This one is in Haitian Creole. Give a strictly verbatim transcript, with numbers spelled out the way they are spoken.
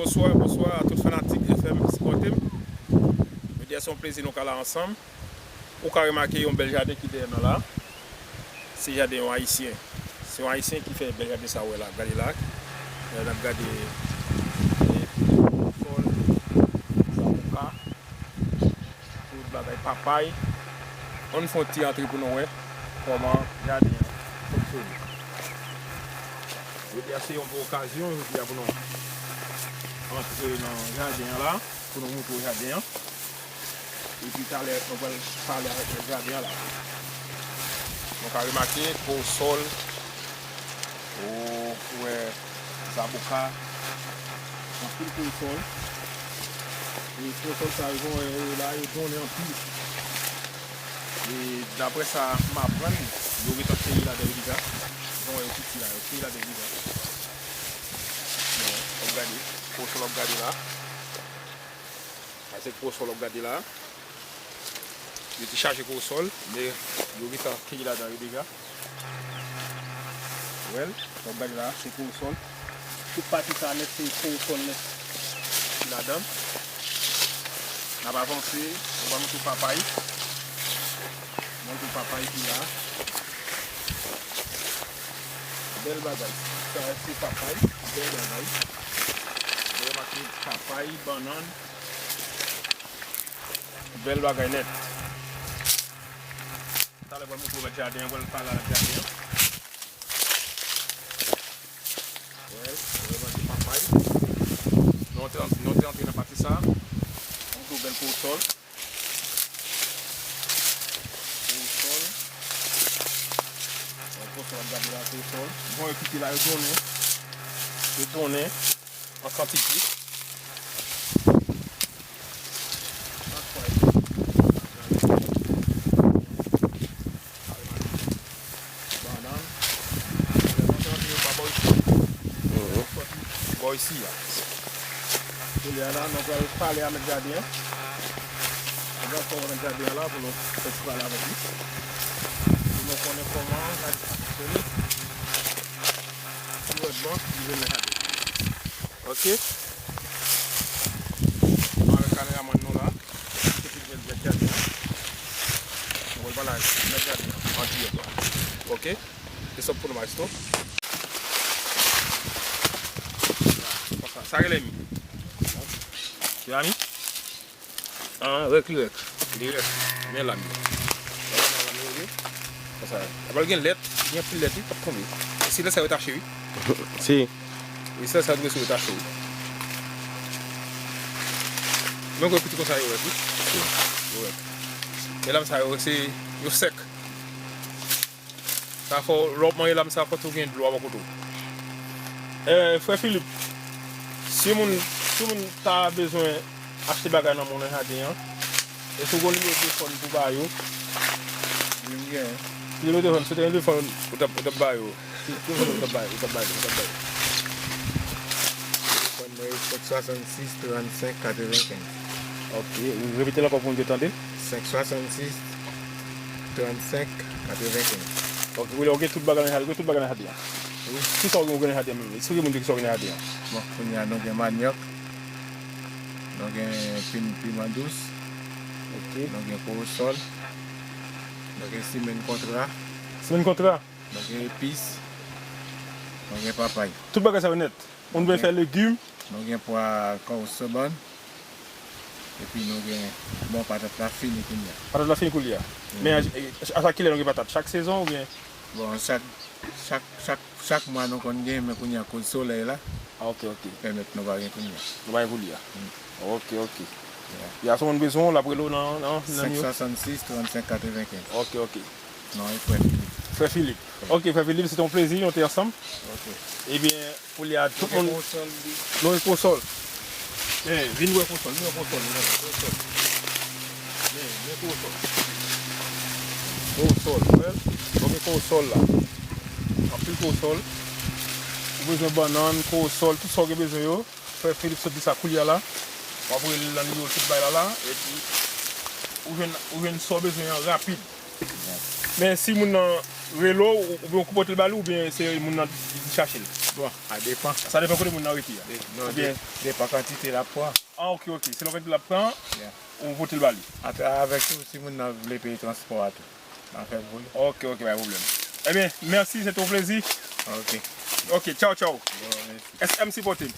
Bonswa, bonswa a tout fanatik F M Sipòte m. Jodi a se yon plezi nou ka la ansanm. Ou ka remake yon bèl jaden ki dèyè nou la. Se jaden yon Ayisyen. Se yon Ayisyen ki fè bèl jaden sa ou wè la. Gade la. Lè n ap gade, e, fòl, zaboka, tout bagay, papay. Ann fè yon ti antre pou nou wè kòman jaden an fonksyone. Jodi a se yon bon okazyon, jodi a pou nou antre nan jaden an la, pou nou montre w jaden an. Epi talè, nou pral pale avèk mèt jaden an la. Nou ka remake, kowosòl, ou wè, zaboka, anpil kowosòl. E kowosòl sa yo, jan w wè yo la, yo donnen anpil. E daprè sa m aprann, yo gentan keyi ladan yo deja. Jan w wè yo piti la, yo keyi ladan yo deja. Bon, w ap gade, kowosòl w ap gade la. Sa se kowosòl w ap gade la. Yo te chaje kowosòl, men yo gentan keyi ladan yo deja. Ou wè l, w ap gade la, se kowosòl. Tout pati sa nèt, se kowosòl nèt ki ladan l. N ap avanse, nou va montre w papay. Montre w papay ki la. Bèl bagay. Sa se papay, bèl bagay. Ou remake papay, bannann. Bèl bagay nèt. Talè pral montre w mèt jaden an, pral pale avèk jaden an. Wè, wè, manje papay. Nou te, nou te antre nan pati sa. Montre w bèl kowosòl. Kowosòl. Wè, kowosòl, ap gade la, kowosòl. Bon, yo kite la, yo donnen. Yo donnen. An kantite. Bannann. Lè nou te antre yo pa bò isi. Mhm. Sòti bò isi a. Kounye a la, nou pral pale a mèt jaden an. Nou pral fè mèt jaden an la pou nou fè ti pale avèk li. Pou nou konnen kòman jaden sa fonksyone. Pou wè bon, li vin nan jaden. Ok. Nou avèk kameramann nou la. Ki te mèt jaden an. Nou pral pale ak mèt jaden an an dirèk la. Ok. Se sòp pou nou maestro. Sa, sa rele mi. Ti ami? Ah, rèk li rèk. Li rèk. Men lam yo. Men lam yo, wi. Konsa. Apre l gen lèt, gen anpil lèt, wi, p ap tonbe. E si lèt sa yo tache, wi. Si. E si lèt sa yo dwe sou yo tache, wi. Men kwè piti konsa yo rèk, wi. Yo rèk. Men lam sa yo, se, yo sèk. Sa fè w, lè w ap manje lam sa, fòk ou gen dlo a bò kote w. Eh, frè Filip, si moun, si moun ta bezwen achte bagay nan moun nan jaden an, èske w gen nimewo telefòn pou ba yo? Wi, m gen. Nimewo telefòn, si w te gen telefòn, ou t ap, ou t ap ba yo. Telefòn ou t ap ba yo, ou t ap ba yo, ou t ap ba yo. Telefòn mwen se senk swasannsis trannsenk katrevenkenz. Ok, repete l ankò pou moun yo tande. Senk swasannsis trannsenk katrevenkenz. Ok, wi, ou gen tout bagay nan jaden, ou gen tout bagay nan jaden an. Wi. Kisa ou gen, ou gen nan jaden an menm? Eksplike moun yo kisa ou gen nan jaden an. Bon, kounye a nou gen manyòk, nou gen pi-, piman dous, ok, nou gen kowosòl, nou gen simenn kontra. Simenn kontra? Nou gen epis, nou gen papay. Tout bagay sa yo nèt. Moun vle fè legim. Nou gen pwa kòw sobann. Epi nou gen, bon, patat la fini kounye a. Patat la fini kounye a. Mhm. Men a, a, a kilè nou gen patat? Chak sezon oubyen? Bon, chak, chak, chak, chak mwa nou konn gen, men kounye a akoz solèy la, ah, ok, ok, pèmèt nou pa gen kounye a. Nou pa gen kounye a. Mm. Ok, ok. Yeah. Ya, si moun bezwen w, l ap rele w nan, nan, nan nimewo? Senk swasannsis trannsenk katrevenkenz. Ok, ok. Non, e frè Filip. Frè Filip. Ok, frè Filip, se te yon plezi, nou te ansanm. Ok. Ebyen, kounye a, tout moun. Nou gen kowosòl, wi. Nou gen kowosòl. Men, vin wè kowosòl, vin wè kowosòl, vin wè kowosòl. Men, men kowosòl. Kowosòl, wè. Nou gen kowosòl la. Anpil kowosòl. Ou bezwen bannann, kowosòl, tout sa w gen bezwen yo. Frè Filip sot di sa koulye a la. W ap rele l nan nimewo tout bay la la. Epi, ou jwenn, ou jwenn sa w bezwen an rapid. Men si moun nan, rele w, oubyen ou pote l ba li, oubyen se moun nan ki chache l? Bon, sa depan. Sa depan kote moun nan rete a. Non, Oubyen- depan kantite l ap pran. Ah, ok, ok. Selon kantite l ap pran, Yeah. ou pote l ba li. Atravè tou, si moun nan vle peye transpò a tou, m a fè l pou li. Ok, ok, pa gen pwoblèm. Ebyen, mèsi, se te yon plezi. Ok. Ok, tchaw, tchaw. Bon, mèsi. S M C pote m.